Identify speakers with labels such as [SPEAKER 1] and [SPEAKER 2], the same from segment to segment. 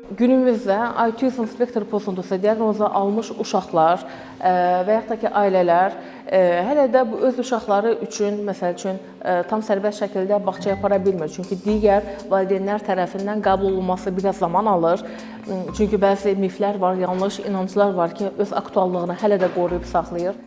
[SPEAKER 1] Günümüzdə autizm spektr pozuntusu diaqnozu almış uşaqlar və yaxud da ki, ailələr hələ də bu öz uşaqları üçün, məsəl üçün, tam sərbəst şəkildə bağçaya apara bilmir. Çünki digər valideynlər tərəfindən qəbul olunması biraz zaman alır. Çünki bəzi miflər var, yanlış inanclar var ki, öz aktuallığını hələ də qoruyub saxlayır.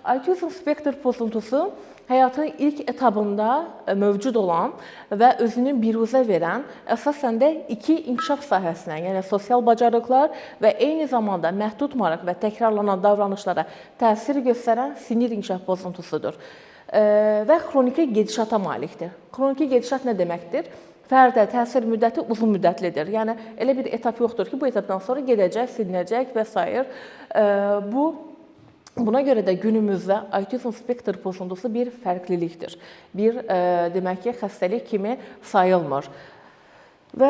[SPEAKER 1] Autizm spektr pozuntusu həyatın ilk etabında mövcud olan və özünü biruzə verən, əsasən də iki inkişaf sahəsinə, yəni sosial bacarıqlar və eyni zamanda məhdud maraq və təkrarlanan davranışlara təsir göstərən sinir inkişaf pozuntusudur. Və xroniki gedişata malikdir. Xroniki gedişat nə deməkdir? Fərdə təsir müddəti uzun müddətlidir. Yəni elə bir etap yoxdur ki, bu etapdan sonra gedəcək, silinəcək və sair. Buna görə də günümüzdə autizm spektr pozuntusu bir fərqlilikdir. Bir demək ki, xəstəlik kimi sayılmır. Və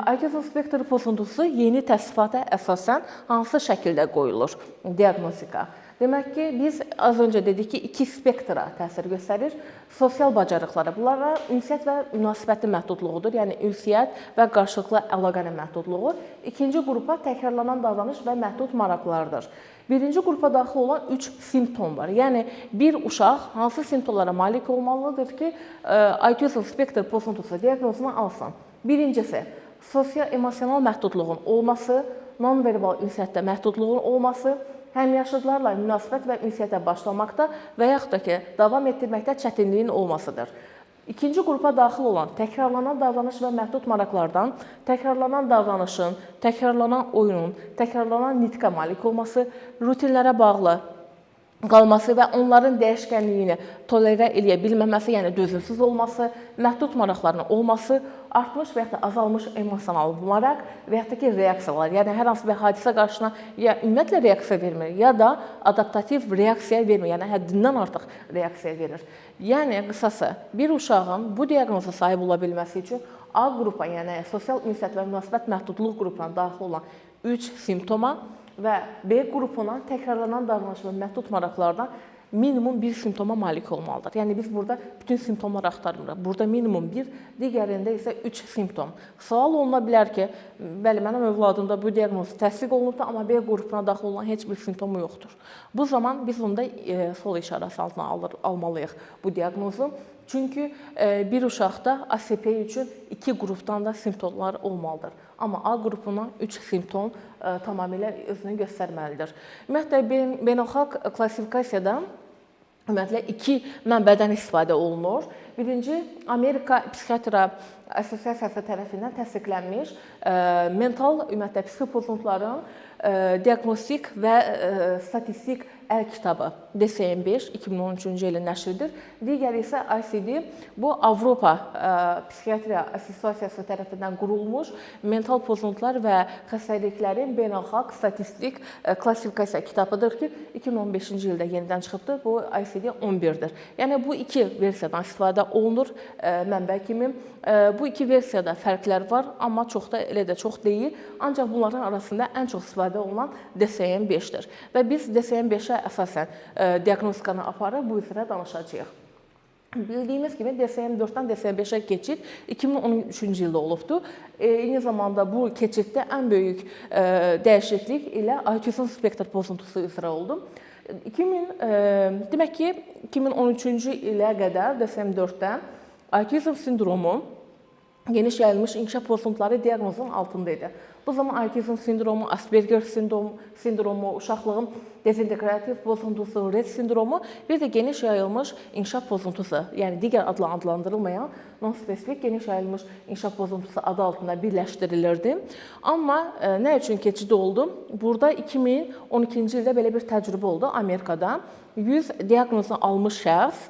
[SPEAKER 1] autizm spektr pozuntusu yeni təsnifata əsasən hansı şəkildə qoyulur diaqnostika? Demək ki, biz az öncə dedik ki, iki spektra təsir göstərir. Sosial bacarıqlara, bunlara ünsiyyət və münasibətin məhdudluğudur, yəni ünsiyyət və qarşılıqlı əlaqənin məhdudluğu. İkinci qrupa təkrarlanan davranış və məhdud maraqlardır. Birinci qrupa daxil olan 3 simptom var. Yəni bir uşaq hansı simptomlara malik olmalıdır ki, autizm spektr pozuntusu diaqnozunu alsın? Birincisi, sosial-emosional məhdudluğun olması, non-verbal ünsiyyətdə məhdudluğun olması, həmyaşıdlarla münasibət və ünsiyyətə başlamaqda və yaxud da ki, davam etdirməkdə çətinliyin olmasıdır. İkinci qrupa daxil olan təkrarlanan davranış və məhdud maraqlardan təkrarlanan davranışın, təkrarlanan oyunun, təkrarlanan nitqə malik olması, rutinlərə bağlı qalması və onların dəyişkənliyini tolerə eləyə bilməməsi, yəni dözümsüz olması, məhdud maraqlarının olması, artmış və yaxud da azalmış emosional maraq və yaxud da ki, reaksiyalar, yəni hər hansı bir hadisə qarşısına ya ümumiyyətlə reaksiya vermir, ya da adaptativ reaksiya vermir, yəni həddindən artıq reaksiya verir. Yəni qısası, bir uşağın bu diaqnoza sahib ola bilməsi üçün A qrupa, yəni sosial ünsiyyət və münasibət məhdudluq qrupuna daxil olan 3 simptoma və B qrupuna təkrarlanan davranış və məhdud maraqlardan minimum bir simptoma malik olmalıdır. Yəni biz burada bütün simptomları axtarmırıq. Burada minimum bir, digərində isə 3 simptom. Sual oluna bilər ki, bəli, mənim övladımda bu diaqnoz təsdiq olunubdur, amma B qrupuna daxil olan heç bir simptomu yoxdur. Bu zaman biz onda sol işarəsi altına almalıyıq bu diaqnozu. Çünki bir uşaqda ASP üçün 2 qrupdan da simptomlar olmalıdır. Amma A qrupuna 3 simptom tamamilə özünü göstərməlidir. Ümumiyyətlə, beynəlxalq klassifikasiyada ümumiyyətlə 2 mənbədən istifadə olunur. Birinci, Amerika Psixiatriya Assosiasiyası tərəfindən təsdiqlənmiş mental ümumiyyətlə psixi pozuntuların diaqnostik və statistik əl kitabı DSM-5 2013-cü ilin nəşridir. Digəri isə ICD, bu Avropa Psixiatriya Assosiasiyası tərəfindən qurulmuş mental pozuntular və xəstəliklərin beynəlxalq statistik klassifikasiya kitabıdır ki, 2015-ci ildə yenidən çıxıbdır. Bu ICD-11-dir. Yəni bu iki versiyadan istifadə olunur mənbə kimi. Bu iki versiyada fərqlər var, amma çox da elə də çox deyil. Ancaq bunların arasında ən çox istifadə olunan DSM-5-dir. Və biz DSM-5-ə əsasən diaqnostikanı aparıb bu üzrə danışacağıq. Bildiyimiz kimi DSM-4-dən DSM-5-ə keçid 2013-cü ildə olubdur. Eyni zamanda bu keçiddə ən böyük dəyişiklik ilə autizm spektr pozuntusu üzrə oldu. Demək ki, 2013-cü ilə qədər DSM-4-də autizm sindromu geniş yayılmış inkişaf pozuntuları diaqnozunun altında idi. Bu zaman autizm sindromu, Asperger sindromu, uşaqlığın dezintegrativ pozuntusu, Rett sindromu, bir də geniş yayılmış inkişaf pozuntusu, yəni digər adla adlandırılmayan non-spesifik geniş yayılmış inkişaf pozuntusu adı altında birləşdirilirdi. Amma nə üçün keçid oldu? Burada 2012-ci ildə belə bir təcrübə oldu Amerikada. 100 diaqnozunu almış şəxs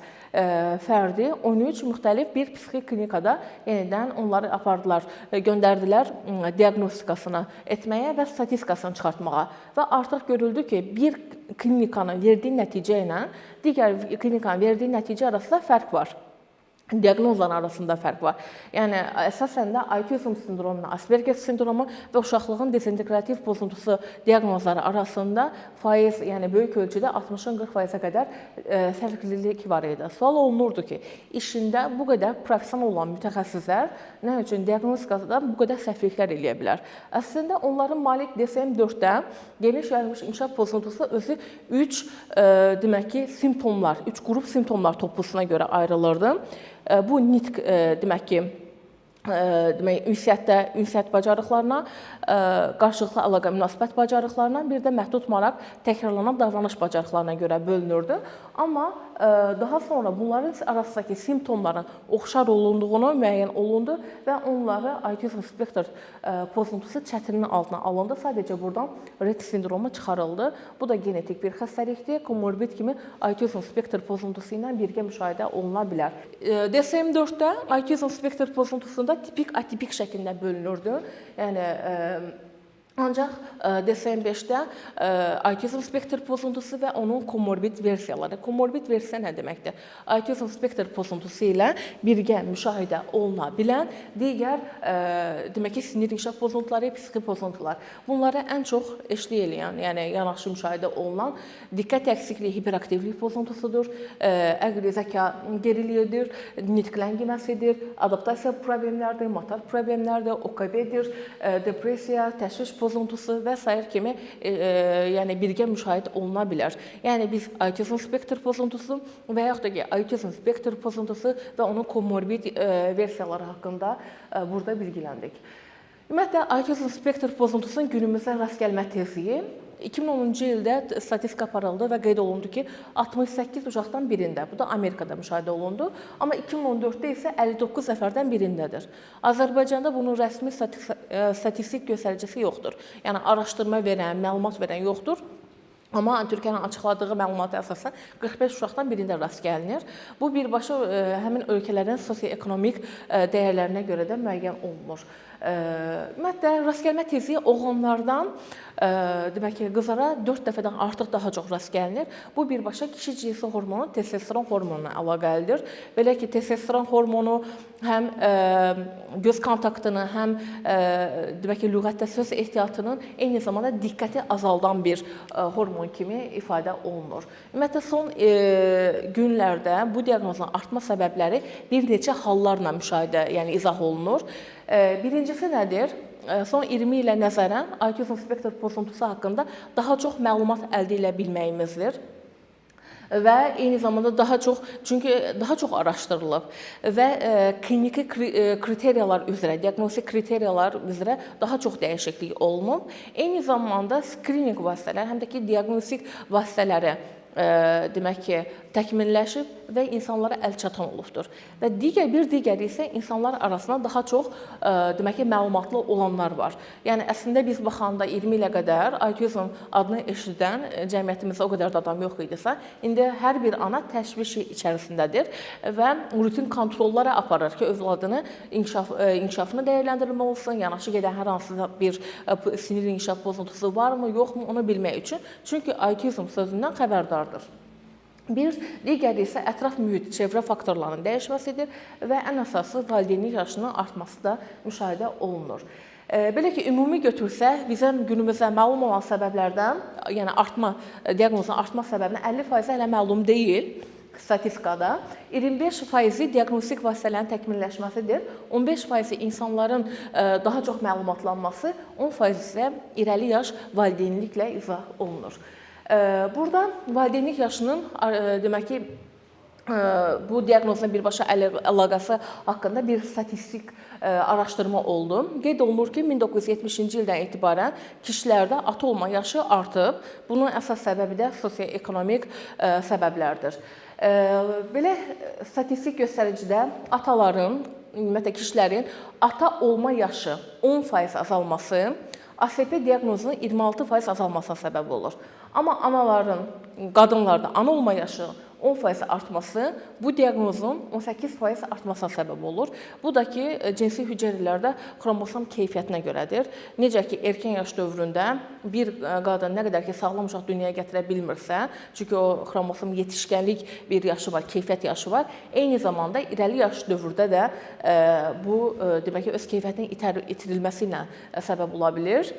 [SPEAKER 1] fərdi 13 müxtəlif bir psixi klinikada yenidən onları apardılar, göndərdilər diaqnostikasını etməyə və statistikasını çıxartmağa. Və artıq görüldü ki, bir klinikanın verdiyi nəticə ilə digər klinikanın verdiyi nəticə arasında fərq var. Diaqnozların arasında fərq var. Yəni əsasən də autizm sindromu, Asperger sindromu və uşaqlığın dezinteqrativ pozuntusu diaqnozları arasında faiz, yəni böyük ölçüdə 60-ın 40%-ə qədər fərqlilik var idi. Sual olunurdu ki, işində bu qədər professional olan mütəxəssislər nə üçün diaqnostikada bu qədər səhvliklər eləyə bilər? Əslində onların malik DSM-4-də geniş yayılmış inkişaf pozuntusu özü 3 demək ki, simptomlar, 3 qrup simptomlar toplusuna görə ayrılırdı. Bu nitq demək ki, demək ünsiyyətdə ünsiyyət bacarıqlarına, qarşılıqlı əlaqə münasibət bacarıqlarına, bir də məhdud maraq, təkrarlanan davranış bacarıqlarına görə bölünürdü. Amma daha sonra bunların arasındakı simptomların oxşar olunduğunu müəyyən olundu və onları autizm spektr pozuntusu çətirinin altına alındı. Sadəcə burdan Rett sindromu çıxarıldı. Bu da genetik bir xəstəlikdir. Komorbid kimi autizm spektr pozuntusu ilə birgə müşahidə oluna bilər. DSM-4-də autizm spektr pozuntusunda tipik, atipik şəklində bölünürdü. Yəni ancaq DSM-5-də autizm spektr pozuntusu və onun komorbid versiyaları. Komorbid versiya nə deməkdir? Autizm spektr pozuntusu ilə birgə müşahidə oluna bilən digər demək ki, sinir inkişaf pozuntuları, psixi pozuntular. Bunlara ən çox eşlik eləyən, yəni yanaşı müşahidə olunan diqqət əksikliyi, hiperaktivlik pozuntusudur, əqli zəka geriliyidir, nitq ləngiməsidir, adaptasiya problemləridir, motor problemlərdir, OKB-dir, depressiya, təşviş pozuntusu və sair kimi yəni birgə müşahidə oluna bilər. Yəni biz autizm spektr pozuntusu və yaxud da ki, autizm spektr pozuntusu və onun komorbid versiyaları haqqında burada bilgiləndik. Ümumiyyətlə autizm spektr pozuntusunun günümüzdə rast gəlmə tezliyi 2010-cu ildə statistika aparıldı və qeyd olundu ki, 68 uşaqdan birində, bu da Amerikada müşahidə olundu, amma 2014-də isə 59 nəfərdən birindədir. Azərbaycanda bunun rəsmi statistik göstəricisi yoxdur. Yəni araşdırma verən, məlumat verən yoxdur. Amma Türkiyənin açıqladığı məlumata əsasən 45 uşaqdan birində rast gəlinir. Bu birbaşa həmin ölkələrin sosio-ekonomik dəyərlərinə görə də müəyyən olunur. Ümumiyyətlə rast gəlmə tezliyi oğlanlardan demək ki, qızlara 4 dəfədən artıq daha çox rast gəlinir. Bu birbaşa kişi cinsi hormonu testosteron hormonuna əlaqəlidir. Belə ki, testosteron hormonu həm göz kontaktını, həm demək ki, lüğətdə söz ehtiyatının, eyni zamanda diqqəti azaldan bir hormon kimi ifadə olunur. Ümumiyyətlə son günlərdə bu diaqnozun artma səbəbləri bir neçə hallarla müşahidə, yəni izah olunur. Birincisi nədir? Son 20 ilə nəzərən autizm spektr pozuntusu haqqında daha çox məlumat əldə edə bilməyimizdir və eyni zamanda daha çox, çünki daha çox araşdırılıb və kliniki kriteriyalar üzrə, diaqnostik kriteriyalar üzrə daha çox dəyişiklik olunub. Eyni zamanda skrininq vasitələri, həm də ki, diaqnostik vasitələri demək ki, təkmilləşib və insanlara əlçatan olubdur. Və digəri isə insanlar arasında daha çox demək ki, məlumatlı olanlar var. Yəni əslində biz baxanda 20 ilə qədər autizm adını eşidən cəmiyyətimizdə o qədər də adam yox idisə, indi hər bir ana təşviş içərisindədir və rutin kontrollara aparır ki, övladını inkişafını dəyərləndirmə olsun, yanaşı gedən hər hansısa bir sinir inkişaf pozuntusu varmı, yoxmu, onu bilmək üçün. Çünki autizm sözündən xəbərdardır. Bir digəri isə ətraf mühit, çevrə faktorlarının dəyişməsidir və ən əsası valideynlik yaşının artması da müşahidə olunur. Belə ki, ümumi götürsək, bizə günümüzdə məlum olan səbəblərdən, yəni artma, diaqnozun artma səbəbinin 50% hələ məlum deyil statistikada. 25%-i diaqnostik vasitələrin təkmilləşməsidir. 15%-i insanların daha çox məlumatlanması, 10% isə irəli yaş valideynliklə izah olunur. Burada valideynlik yaşının demək ki, bu diaqnozla birbaşa əlaqəsi haqqında bir statistik araşdırma oldu. Qeyd olunur ki, 1970-ci ildən etibarən kişilərdə ata olma yaşı artıb. Bunun əsas səbəbi də sosio-ekonomik səbəblərdir. Belə statistik göstəricidə ataların, ümumiyyətlə kişilərin ata olma yaşı 10% azalması ASP diaqnozunun 26% azalmasına səbəb olur. Amma anaların, qadınlarda ana olma yaşı 10% artması bu diaqnozun 18% artmasına səbəb olur. Bu da ki, cinsi hüceyrələrdə xromosom keyfiyyətinə görədir. Necə ki, erkən yaş dövründə bir qadın nə qədər ki sağlam uşaq dünyaya gətirə bilmirsə, çünki o xromosom yetişkənlik bir yaşı var, keyfiyyət yaşı var. Eyni zamanda irəli yaş dövrdə də bu demək ki, öz keyfiyyətinin itirilməsi ilə səbəb ola bilir.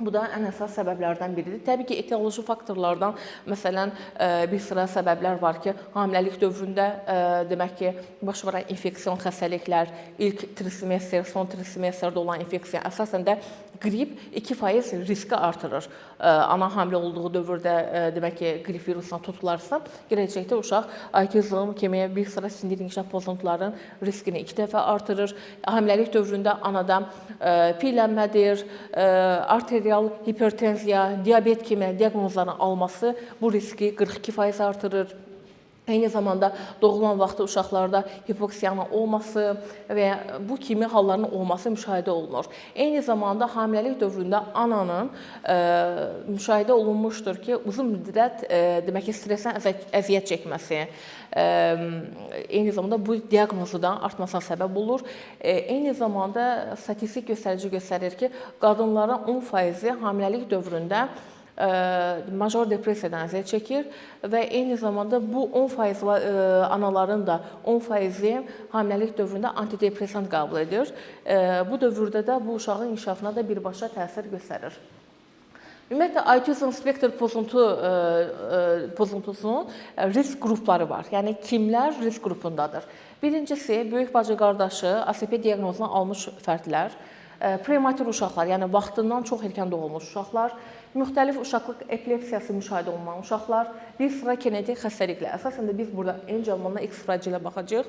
[SPEAKER 1] Bu da ən əsas səbəblərdən biridir. Təbii ki, etioloji faktorlardan, məsələn, bir sıra səbəblər var ki, hamiləlik dövründə demək ki, baş verən infeksion xəstəliklər, ilk trimester, son trimestrdə olan infeksiya, əsasən də qrip 2% riski artırır. Ana hamilə olduğu dövrdə demək ki, qrip virusuna tutularsa, gələcəkdə uşaq autizm kimi bir sıra sinir inkişaf pozuntularının riskini 2 dəfə artırır. Hamiləlik dövründə anada piylənmədir, arterial hipertenziya, diabet kimi diaqnozların alması bu riski 42% artırır. Eyni zamanda doğulan vaxtı uşaqlarda hipoksiyanın olması və ya bu kimi halların olması müşahidə olunur. Eyni zamanda hamiləlik dövründə ananın müşahidə olunmuşdur ki, uzun müddət demək ki, stressdən əziyyət çəkməsi, eyni zamanda bu diaqnozu da artmasına səbəb olur. Eyni zamanda statistik göstərici göstərir ki, qadınların 10%-i hamiləlik dövründə major depressiyadan əziyyət çəkir və eyni zamanda bu 10% anaların da 10%-i hamiləlik dövründə antidepressant qəbul edir. Bu dövrdə də bu uşağın inkişafına da birbaşa təsir göstərir. Ümumiyyətlə, autizm spektr pozuntusunun risk qrupları var. Yəni, kimlər risk qrupundadır? Birincisi, böyük bacı qardaşı ASP diaqnozunu almış fərdlər, prematur uşaqlar, yəni vaxtından çox erkən doğulmuş uşaqlar, müxtəlif uşaqlıq epilepsiyası müşahidə olunan uşaqlar, bir sıra genetik xəstəliklər. Əsasən də biz burada Angelmanla X fragile baxacağıq.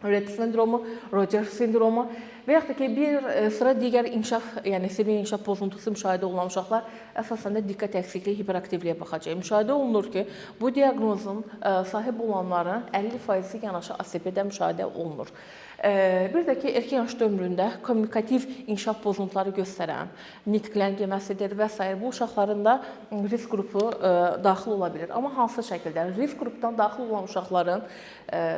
[SPEAKER 1] Rett sindromu, Rogers sindromu və yaxud da ki, bir sıra digər inkişaf, yəni sinir inkişaf pozuntusu müşahidə olunan uşaqlar əsasən də diqqət əksikliyi, hiperaktivliyə baxacaq. Müşahidə olunur ki, bu diaqnozun sahib olanların 50%-i yanaşı ASP-də müşahidə olunur. Bir də ki, erkən yaş dövründə kommunikativ inkişaf pozuntuları göstərən, nitq ləngiməsidir və s. bu uşaqların da risk qrupu daxil ola bilir. Amma hansı şəkildə? Risk qrupdan daxil olan uşaqların,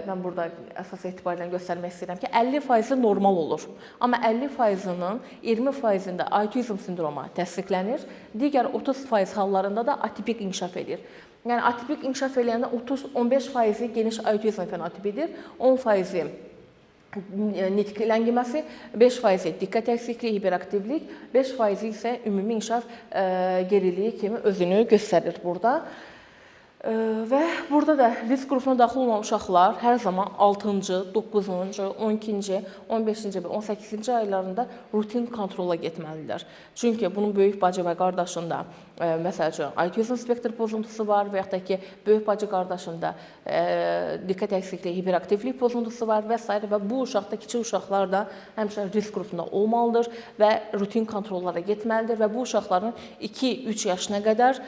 [SPEAKER 1] mən burada əsas etibarla göstərmək istəyirəm ki, 50%-i normal olur. Amma 50%-inin 20%-ində autizm sindromu təsdiqlənir, digər 30% hallarında da atipik inkişaf edir. Yəni, atipik inkişaf eləyəndə 15%-i geniş autizm fenotipidir, 10%-i nitq ləngiməsi, 5% diqqət əksikliyi, hiperaktivlik, 5% isə ümumi inkişaf geriliyi kimi özünü göstərir burada. Və burada da risk qrupuna daxil olan uşaqlar hər zaman 6-cı, 9-cu, 12-ci, 15-ci və 18-ci aylarında rutin kontrola getməlidirlər. Çünki bunun böyük bacı və qardaşında, məsəl üçün, autizm spektr pozuntusu var və yaxud da ki, böyük bacı qardaşında diqqət əksikliyi, hiperaktivlik pozuntusu var və s. və bu uşaqda, kiçik uşaqlar da həmişə risk qrupunda olmalıdır və rutin kontrollara getməlidir və bu uşaqların 2-3 yaşına qədər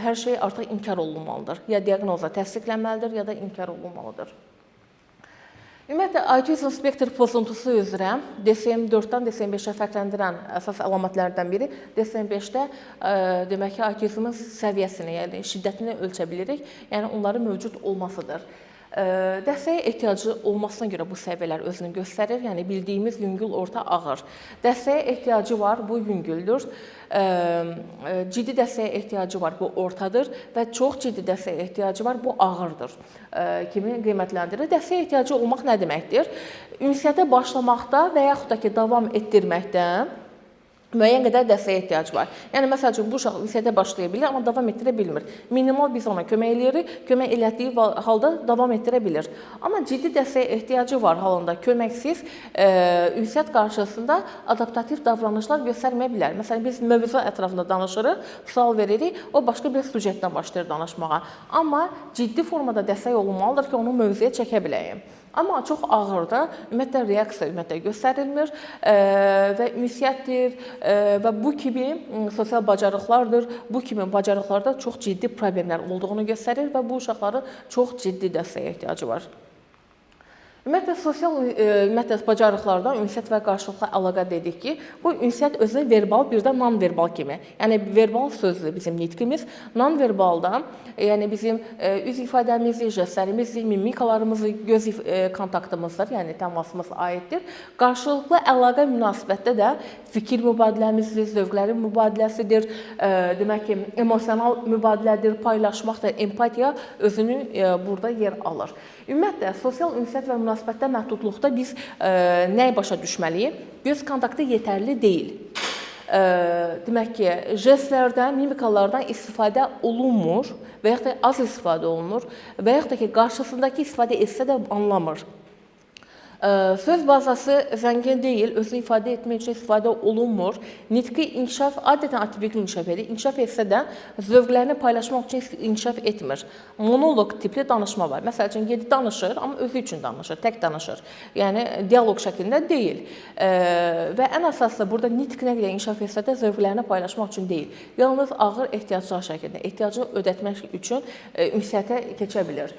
[SPEAKER 1] hər şey artıq inkar olunmalıdır. Ya diaqnoza təsdiqlənməlidir, ya da inkar olunmalıdır. Ümumiyyətlə, autizm spektr pozuntusu üzrə DSM-4-dən DSM-5-ə fərqləndirən əsas əlamətlərdən biri DSM-5-də demək ki, autizmin səviyyəsini, yəni şiddətini ölçə bilirik, yəni onların mövcud olmasıdır. Dəstəyə ehtiyacı olmasına görə bu səviyyələr özünü göstərir, yəni bildiyimiz yüngül, orta, ağır. Dəstəyə ehtiyacı var, bu yüngüldür. Ciddi dəstəyə ehtiyacı var, bu ortadır və çox ciddi dəstəyə ehtiyacı var, bu ağırdır kimi qiymətləndirir. Dəstəyə ehtiyacı olmaq nə deməkdir? Ünsiyyətə başlamaqda və yaxud da ki, davam etdirməkdə müəyyən qədər dəstəyə ehtiyacı var. Yəni, məsəl üçün, bu uşaq ünsiyyətə başlaya bilir, amma davam etdirə bilmir. Minimal biz ona kömək eləyirik, kömək elədiyi halda davam etdirə bilir. Amma ciddi dəstəyə ehtiyacı var halında köməksiz ünsiyyət qarşısında adaptativ davranışlar göstərməyə bilər. Məsələn, biz mövzu ətrafında danışırıq, sual veririk, o başqa bir sujetdən başlayır danışmağa. Amma ciddi formada dəstək olunmalıdır ki, onu mövzuya çəkə biləyim. Amma çox ağırda, ümumiyyətlə, reaksiya ümumiyyətlə göstərilmir və ünsiyyətdir və bu kimi sosial bacarıqlardır. Bu kimi bacarıqlarda çox ciddi problemlər olduğunu göstərir və bu uşaqların çox ciddi dəstəyə ehtiyacı var. Ümumiyyətlə sosial ümumiyyətlə bacarıqlardan ünsiyyət və qarşılıqlı əlaqə dedik ki, bu ünsiyyət özünü verbal, bir də non-verbal kimi. Yəni verbal sözlü bizim nitqimiz, non-verbalda yəni bizim üz ifadəmizi, jestlərimizi, mimikalarımızı, göz kontaktımızdır, yəni təmasımız aiddir. Qarşılıqlı əlaqə münasibətdə də fikir mübadiləmizi, zövqlərin mübadiləsidir, demək ki, emosional mübadilədir, paylaşmaqdır, empatiya özünü burada yer alır. Ümumiyyətlə sosial ünsiyyət və münasibətdə məhdudluqda biz nəyi başa düşməliyik? Göz kontaktı yetərli deyil. Demək ki, jestlərdən, mimikalardan istifadə olunmur və yaxud da az istifadə olunur və yaxud da ki, qarşısındakı istifadə etsə də anlamır. Söz bazası zəngin deyil, özünü ifadə etmək üçün istifadə olunmur. Nitqi inkişaf adətən atipik inkişaf edir. İnkişaf etsə də zövqlərini paylaşmaq üçün inkişaf etmir. Monoloq tipli danışma var. Məsəl üçün gedib danışır, amma özü üçün danışır, tək danışır. Yəni dialoq şəklində deyil. Və ən əsası burada nitq nə qədər inkişaf etsə də zövqlərini paylaşmaq üçün deyil. Yalnız ağır ehtiyaclar şəklində, ehtiyacını ödətmək üçün ünsiyyətə keçə bilir.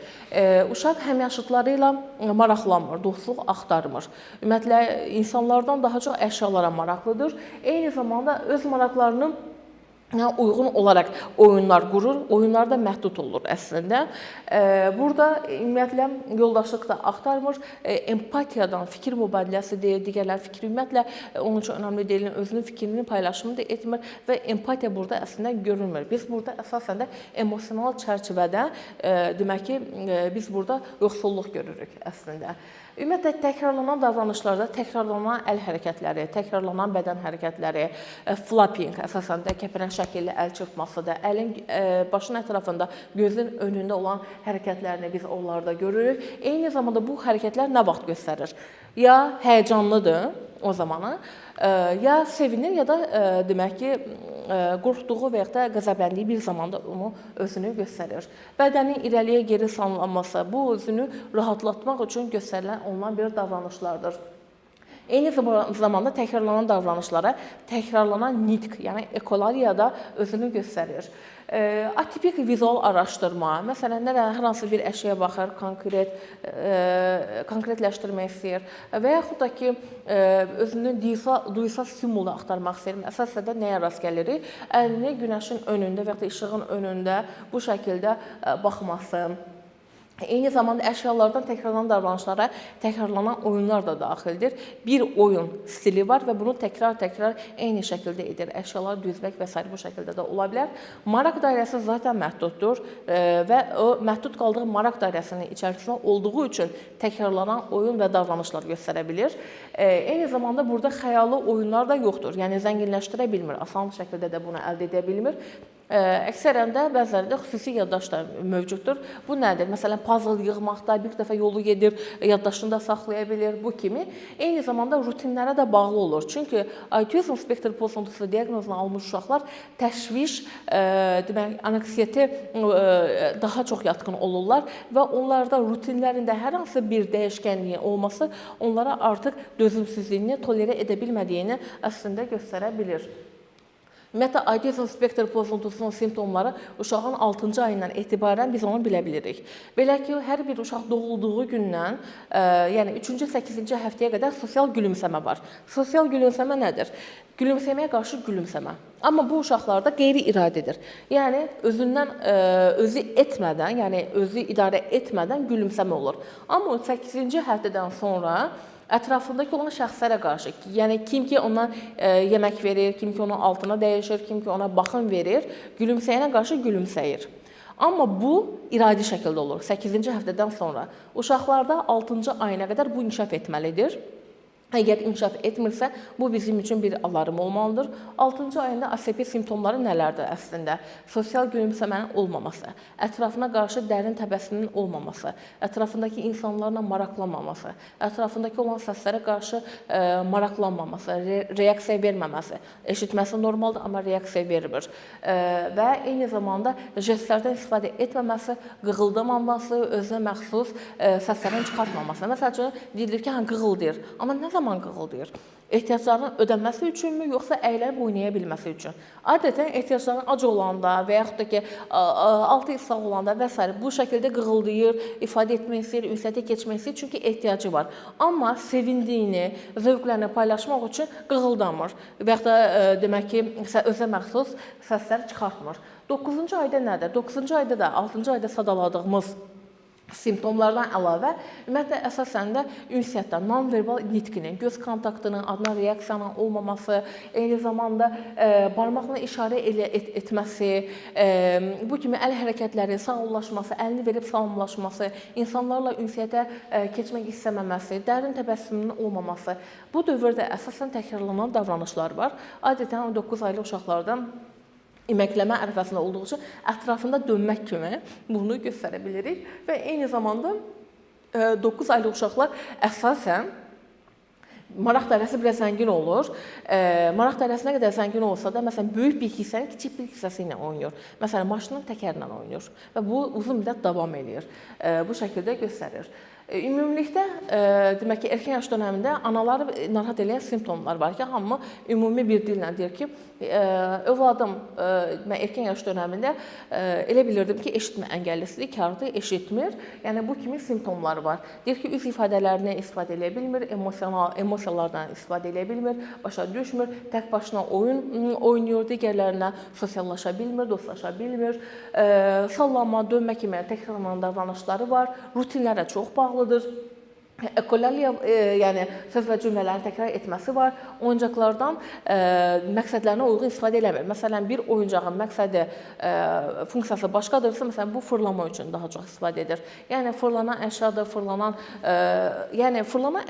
[SPEAKER 1] Uşaq həmyaşıdları ilə maraqlanmır, dostluq axtarmır. Ümumiyyətlə insanlardan daha çox əşyalara maraqlıdır. Eyni zamanda öz maraqlarını uyğun olaraq oyunlar qurur. Oyunlar da məhdud olur əslində. Burada ümumiyyətlə yoldaşlıq da axtarmır. Empatiyadan fikir mübadiləsi deyil, digərlərin fikri ümumiyyətlə onun üçün önəmli deyil, özünün fikrini paylaşımı da etmir və empatiya burada əslində görünmür. Biz burada əsasən də emosional çərçivədə demək ki, biz burada yoxsulluq görürük əslində. Ümumiyyətlə təkrarlanan davranışlarda təkrarlanan əl hərəkətləri, təkrarlanan bədən hərəkətləri, flapping əsasən də kəpənək şəkilli əl çırpmasıdır. Əlin başın ətrafında, gözün önündə olan hərəkətlərini biz onlarda görürük. Eyni zamanda bu hərəkətlər nə vaxt göstərir? Ya həyəcanlıdır o zamanı, ya sevinir, ya da demək ki, qorxduğu və yaxud da qəzəbləndiyi bir zamanda onu özünü göstərir. Bədənin irəliyə geri sallanması, bu özünü rahatlatmaq üçün göstərilən olunan bir davranışlardır. Eyni zamanda təkrarlanan davranışlara təkrarlanan nitq, yəni ekolaliya da özünü göstərir. Atipik vizual araşdırma, məsələn, hər hansı bir əşyaya baxır, konkretləşdirmək istəyir və yaxud da ki, özünün duyusal stimulunu axtarmaq istəyir. Əsasən də nəyə rast gəlirik? Əlini günəşin önündə və yaxud da işığın önündə bu şəkildə baxması. Eyni zamanda əşyalardan təkrarlanan davranışlara təkrarlanan oyunlar da daxildir. Bir oyun stili var və bunu təkrar-təkrar eyni şəkildə edir. Əşyaları düzmək və s. bu şəkildə də ola bilər. Maraq dairəsi zaten məhduddur və o məhdud qaldığı maraq dairəsinin içərisində olduğu üçün təkrarlanan oyun və davranışlar göstərə bilir. Eyni zamanda burada xəyali oyunlar da yoxdur. Yəni zənginləşdirə bilmir, asan şəkildə də bunu əldə edə bilmir. Əksərən də bəzilərində xüsusi yaddaş da mövcuddur. Bu nədir? Məsələn, puzzle yığmaqda bir dəfə yolu gedir, yaddaşında saxlaya bilir, bu kimi. Eyni zamanda rutinlərə də bağlı olur. Çünki autizm spektr pozuntusu diaqnozunu almış uşaqlar təşviş, demək, anksiyete daha çox yatqın olurlar və onlarda rutinlərində hər hansı bir dəyişkənliyin olması onlara artıq dözümsüzlüyünü tolerə edə bilmədiyini əslində göstərə bilir. Ümumiyyətlə, autizm spektr pozuntusunun simptomları uşağın 6-cı ayından etibarən biz onu bilə bilirik. Belə ki, hər bir uşaq doğulduğu gündən, yəni 3-cü, 8-ci həftəyə qədər sosial gülümsəmə var. Sosial gülümsəmə nədir? Gülümsəməyə qarşı gülümsəmə. Amma bu uşaqlarda qeyri-iradidir. Yəni özündən özü etmədən, yəni özü idarə etmədən gülümsəmə olur. Amma 8-ci həftədən sonra ətrafındakı olan şəxslərə qarşı, yəni kim ki ona yemək verir, kim ki onun altına dəyişir, kim ki ona baxım verir, gülümsəyənə qarşı gülümsəyir. Amma bu iradi şəkildə olur. 8-ci həftədən sonra uşaqlarda 6-cı ayına qədər bu inkişaf etməlidir. Əgər inkişaf etmirsə, bu bizim üçün bir alarm olmalıdır. 6-cı ayında ASP simptomları nələrdir əslində? Sosial gülümsəmənin olmaması, ətrafına qarşı dərin təbəssümün olmaması, ətrafındakı insanlarla maraqlanmaması, ətrafındakı olan səslərə qarşı maraqlanmaması, reaksiya verməməsi, eşitməsi normaldır, amma reaksiya vermir. Və eyni zamanda jestlərdən istifadə etməməsi, qığıldamaması, özünə məxsus səslərin çıxartmaması. Məsəl üçün, deyilir ki, qığıldayır. Amma nə zaman qığıldayır? Ehtiyaclarının ödənməsi üçünmü, yoxsa əylənib oynaya bilməsi üçün? Adətən ehtiyacların ac olanda və yaxud da ki, altı islaq olanda və s. bu şəkildə qığıldayır, ifadə etmək istəyir, ünsiyyətə keçmək istəyir, çünki ehtiyacı var. Amma sevindiyini, zövqlərini paylaşmaq üçün qığıldamır və yaxud da demək ki, özə məxsus səslər çıxartmır. 9-cu ayda nədir? 9-cu ayda da 6-cı ayda sadaladığımız simptomlardan əlavə, ümumiyyətlə əsasən də ünsiyyətdə non-verbal nitqinin, göz kontaktının, adına reaksiyanın olmaması, eyni zamanda barmaqla işarə etməsi, bu kimi əl hərəkətləri, sağollaşması, əlini verib salamlaşması, insanlarla ünsiyyətə keçmək istəməməsi, dərin təbəssümünün olmaması. Bu dövrdə əsasən təkrarlanan davranışlar var. Adətən 9 aylıq uşaqlardan iməkləmə ərəfəsində olduğu üçün ətrafında dönmək kimi bunu göstərə bilirik və eyni zamanda 9 aylıq uşaqlar əsasən maraq dairəsi biraz zəngin olur. Maraq dairəsi nə qədər zəngin olsa da, məsələn, böyük bir hissənin kiçik bir hissəsi ilə oynayır. Məsələn, maşının təkəri ilə oynayır və bu uzun müddət davam eləyir. Bu şəkildə göstərir. Ümumilikdə, demək ki, erkən yaş dönəmində anaları narahat eləyən simptomlar var ki, hamı ümumi bir dillə deyir ki, övladım, mən erkən yaş dönəmində elə bilirdim ki, eşitmə əngəllisidir, kardır, eşitmir. Yəni bu kimi simptomlar var. Deyir ki, üz ifadələrini istifadə eləyə bilmir, emosiyalardan istifadə eləyə bilmir, başa düşmür, tək başına oyun oynayır, digərlərinə sosiallaşa bilmir, dostlaşa bilmir, sallanma, dönmə kimi təkrarlanan davranışları var, rutinlərə çox bağlıdır. Ekolaliya, yəni söz və cümlələrin təkrar etməsi var. Oyuncaqlardan məqsədlərinə uyğun istifadə eləmir. Məsələn, bir oyuncağın məqsədi, funksiyası başqadırsa, məsələn, bu fırlama üçün daha çox istifadə edir. Yəni fırlanan əşyadır, fırlanan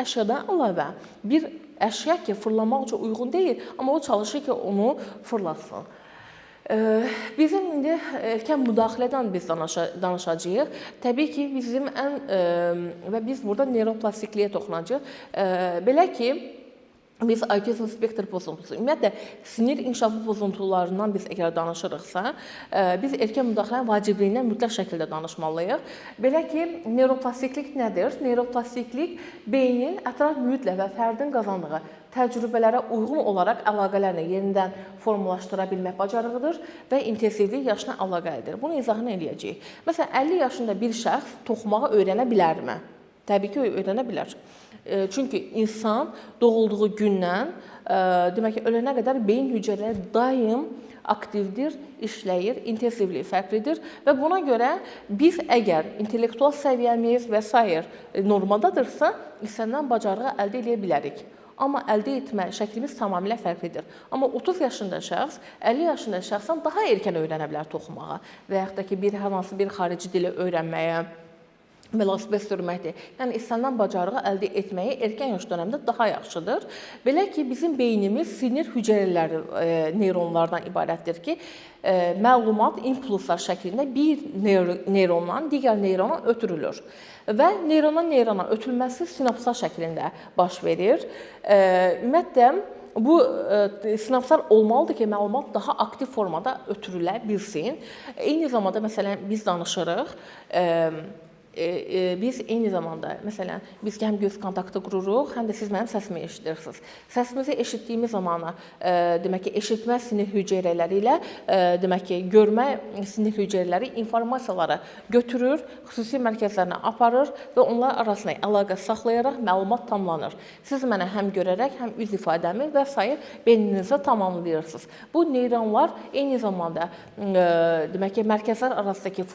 [SPEAKER 1] əşyadan əlavə bir əşya ki, fırlamaq üçün uyğun deyil, amma o çalışır ki, onu fırlatsın. Bizim indi erkən müdaxilədən biz danışacağıq. Təbii ki, bizim və biz burada neuroplastikliyə toxunacağıq. Belə ki, biz autizm spektr pozuntusu, ümumiyyətlə sinir inkişafı pozuntularından biz əgər danışırıqsa, biz erkən müdaxilənin vacibliyindən mütləq şəkildə danışmalıyıq. Belə ki, neuroplastiklik nədir? Neuroplastiklik beynin ətraf mühitlə və fərdin qazandığı təcrübələrə uyğun olaraq əlaqələrini yenidən formalaşdıra bilmək bacarığıdır və intensivlik yaşına əlaqəlidir. Bunun izahını eləyəcəyik. Məsələn, 50 yaşında bir şəxs toxumağı öyrənə bilərmi? Təbii ki, öyrənə bilər. Çünki insan doğulduğu gündən, demək ki, ölənə qədər beyin hüceyrələri daim aktivdir, işləyir, intensivliyi fərqlidir və buna görə biz əgər intellektual səviyyəmiz və sair normadadırsa, istənilən bacarığı əldə edə bilərik. Amma əldə etmə şəklimiz tamamilə fərqlidir. Amma 30 yaşında şəxs 50 yaşında şəxsdən daha erkən öyrənə bilər toxumağa və yaxud da ki, hər hansı bir xarici dili öyrənməyə, velosiped sürməkdir. Yəni istənilən bacarığı əldə etməyi erkən yaş dönəmində daha yaxşıdır. Belə ki, bizim beynimiz sinir hüceyrələri, neyronlardan ibarətdir ki, məlumat impulslar şəklində bir neyrondan digər neyrona ötürülür. Və neyrondan neyrona ötürülməsi sinapslar şəklində baş verir. Ümumiyyətlə, bu sinapslar olmalıdır ki, məlumat daha aktiv formada ötürülə bilsin. Eyni zamanda, məsələn, biz danışırıq, biz eyni zamanda, məsələn, biz həm göz kontaktı qururuq, həm də siz mənim səsimi eşidirsiniz. Səsimizi eşitdiyimiz zamana, demək ki, eşitmə sinir hüceyrələri ilə, demək ki, görmə sinir hüceyrələri informasiyaları götürür, xüsusi mərkəzlərinə aparır və onlar arasında əlaqə saxlayaraq məlumat tamamlanır. Siz mənə həm görərək, həm üz ifadəmi və sair beyninizə tamamlayırsınız. Bu neyronlar eyni zamanda, demək ki, mərkəzlər arasındakı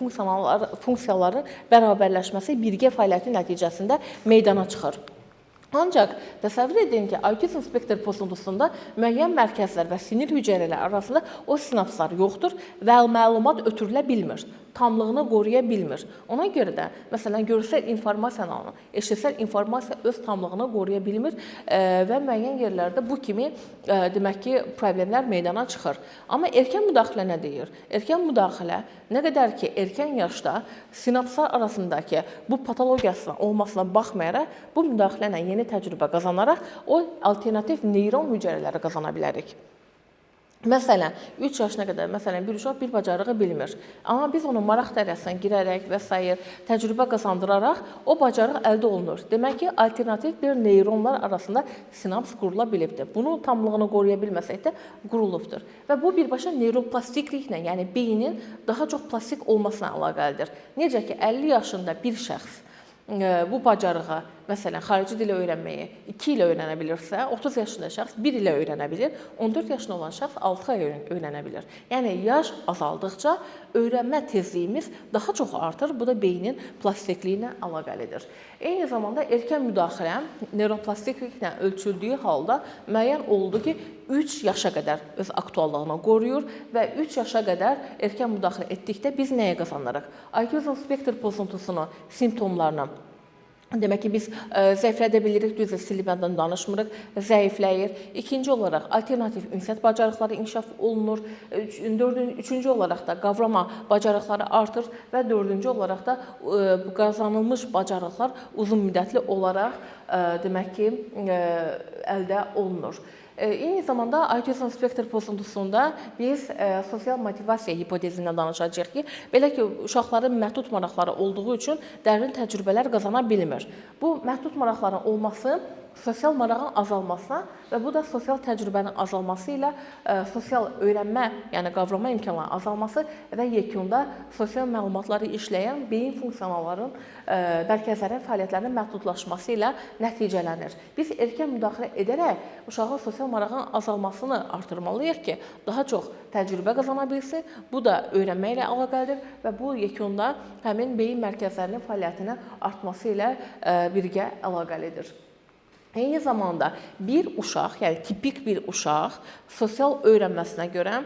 [SPEAKER 1] funksiyaların bərabərləşməsi birgə fəaliyyəti nəticəsində meydana çıxır. Ancaq təsəvvür edin ki, autizm spektr pozuntusunda müəyyən mərkəzlər və sinir hüceyrələri arasında o sinapslar yoxdur və məlumat ötürülə bilmir, tamlığını qoruya bilmir. Ona görə də, məsələn, görsəl informasiyanı, eşitsəl informasiya öz tamlığını qoruya bilmir və müəyyən yerlərdə bu kimi, demək ki, problemlər meydana çıxır. Amma erkən müdaxilə nə deyir? Erkən müdaxilə nə qədər ki, erkən yaşda sinapslar arasındakı bu patologiyasına olmasına baxmayaraq, bu müdaxilə ilə yeni təcrübə qazanaraq o alternativ neyron hüceyrələri qazana bilərik. Məsələn, 3 yaşına qədər məsələn bir uşaq bir bacarığı bilmir. Amma biz onu maraq dairəsinə girərək və sair təcrübə qazandıraraq o bacarıq əldə olunur. Demək ki, alternativ bir neyronlar arasında sinaps qurula bilibdir. Bunu tamlığını qoruya bilməsək də qurulubdur. Və bu birbaşa neyroplastikliklə, yəni beynin daha çox plastik olmasına əlaqəlidir. Necə ki, 50 yaşında bir şəxs bu bacarığı, məsələn, xarici dili öyrənməyi 2 ilə öyrənə bilirsə, 30 yaşında şəxs 1 ilə öyrənə bilir, 14 yaşında olan şəxs 6 ay öyrənə bilir. Yəni yaş azaldıqca öyrənmə tezliyimiz daha çox artır. Bu da beynin plastikliyinə əlaqəlidir. Eyni zamanda erkən müdaxilə neyroplastikliklə ölçüldüyü halda müəyyən oldu ki, 3 yaşa qədər öz aktuallığını qoruyur və 3 yaşa qədər erkən müdaxilə etdikdə biz nəyə qazanırıq? Autizm spektr pozuntusunu, simptomlarını, demək ki, biz zəiflədə bilirik, düzdür, silmədən danışmırıq, zəifləyir. İkinci olaraq alternativ ünsiyyət bacarıqları inkişaf olunur. Üçüncü olaraq da qavrama bacarıqları artır və dördüncü olaraq da qazanılmış bacarıqlar uzun müddətli olaraq demək ki, əldə olunur. Eyni zamanda autizm spektr pozuntusunda biz sosial motivasiya hipotezindən danışacağıq ki, belə ki, uşaqların məhdud maraqları olduğu üçün dərin təcrübələr qazana bilmir. Bu məhdud maraqların olması sosial marağın azalmasına və bu da sosial təcrübənin azalması ilə sosial öyrənmə, yəni qavrama imkanlarının azalması və yekunda sosial məlumatları işləyən beyin funksionalların mərkəzlərin fəaliyyətlərinin məhdudlaşması ilə nəticələnir. Biz erkən müdaxilə edərək uşağın sosial marağın azalmasını artırmalıyıq ki, daha çox təcrübə qazana bilsin. Bu da öyrənmə ilə əlaqəlidir və bu yekunda həmin beyin mərkəzlərinin fəaliyyətinin artması ilə birgə əlaqəlidir. Eyni zamanda bir uşaq, yəni tipik bir uşaq sosial öyrənməsinə görə,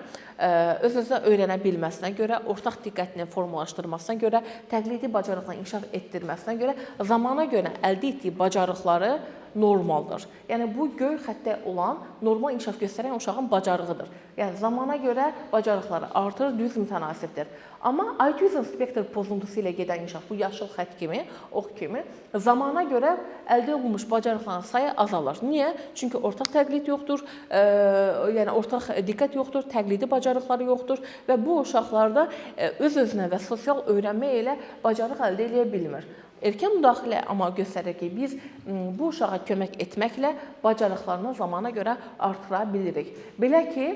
[SPEAKER 1] öz-özünə öyrənə bilməsinə görə, ortaq diqqətini formalaşdırmasına görə, təqlidi bacarıqlarını inkişaf etdirməsinə görə, zamana görə əldə etdiyi bacarıqları normaldır. Yəni bu göy xəttə olan normal inkişaf göstərən uşağın bacarığıdır. Yəni zamana görə bacarıqları artır, düz mütənasibdir. Amma autizm spektr pozuntusu ilə gedən inkişaf bu yaşıl xətt kimi, ox kimi zamana görə əldə olunmuş bacarıqların sayı azalır. Niyə? Çünki ortaq təqlid yoxdur, yəni ortaq diqqət yoxdur, təqlidi bacarıqları yoxdur və bu uşaqlarda öz-özünə və sosial öyrənmə ilə bacarıq əldə edə bilmir. Erkən müdaxilə amma göstərir ki, biz bu uşağa kömək etməklə bacarıqlarını zamana görə artıra bilirik. Belə ki,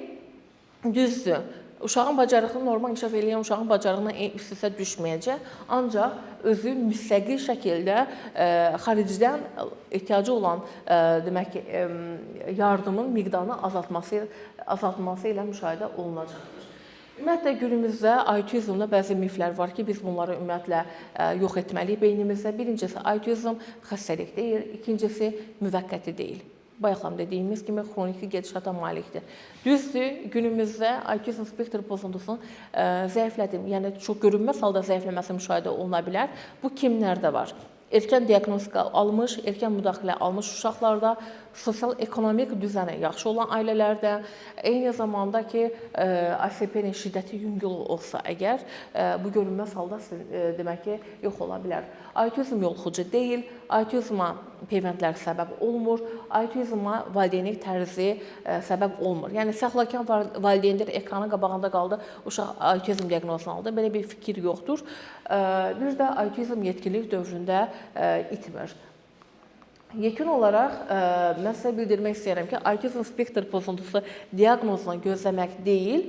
[SPEAKER 1] düzdür, uşağın bacarıqlı, normal inkişaf eləyən uşağın bacarığına üst-üstə düşməyəcək, ancaq özü müstəqil şəkildə xaricdən ehtiyacı olan demək ki, yardımın miqdarını azaltması ilə müşahidə olunacaqdır. Ümumiyyətlə, günümüzdə autizmdə bəzi miflər var ki, biz bunları ümumiyyətlə yox etməliyik beynimizdə. Birincisi, autizm xəstəlik deyil, ikincisi, müvəqqəti deyil. Bayaqlam dediyimiz kimi xroniki gedişata malikdir. Düzdür, günümüzdə autizm spektr pozuntusunun zəiflədim, yəni çox görünməz halda zəifləməsi müşahidə oluna bilər. Bu kimlərdə var? Erkən diaqnostika almış, erkən müdaxilə almış uşaqlarda, sosial-ekonomik düzəni yaxşı olan ailələrdə, eyni zamanda ki, ASP-nin şiddəti yüngül olsa əgər, bu görünməz halda demək ki, yox ola bilər. Autizm yoluxucu deyil, autizma peyvəndlər səbəb olmur, autizma valideynlik tərzi səbəb olmur. Yəni, səhlakar valideynlər ekranın qabağında qaldı, uşaq autizm diaqnozunu aldı, belə bir fikir yoxdur. Bir də autizm yetkinlik dövründə itmir. Yekun olaraq mən sizə bildirmək istəyirəm ki, autizm spektr pozuntusu diaqnozunu gözləmək deyil.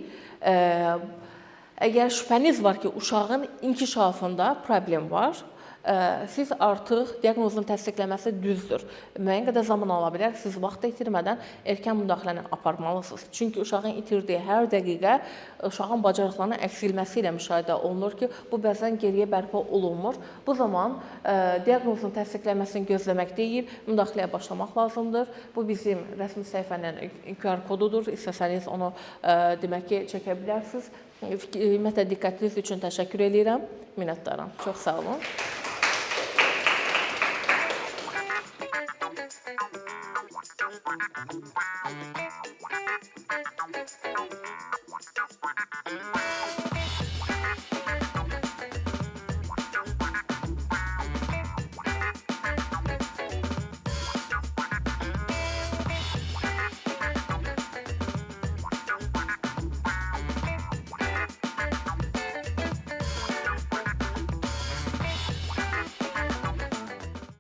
[SPEAKER 1] Əgər şübhəniz var ki, uşağın inkişafında problem var, siz artıq diaqnozun təsdiqləməsi düzdür. Müəyyən qədər zaman ala bilər, siz vaxt itirmədən erkən müdaxiləni aparmalısınız. Çünki uşağın itirdiyi hər dəqiqə uşağın bacarıqlarının əksilməsi ilə müşahidə olunur ki, bu bəzən geriyə bərpa olunmur. Bu zaman diaqnozun təsdiqləməsini gözləmək deyil, müdaxiləyə başlamaq lazımdır. Bu bizim rəsmi səhifənin QR kodudur. İstəsəniz onu demək ki, çəkə bilərsiniz. Ümumiyyətlə, diqqətiniz üçün təşəkkür eləyirəm. Minnətdaram. Çox sağ olun.
[SPEAKER 2] Bye.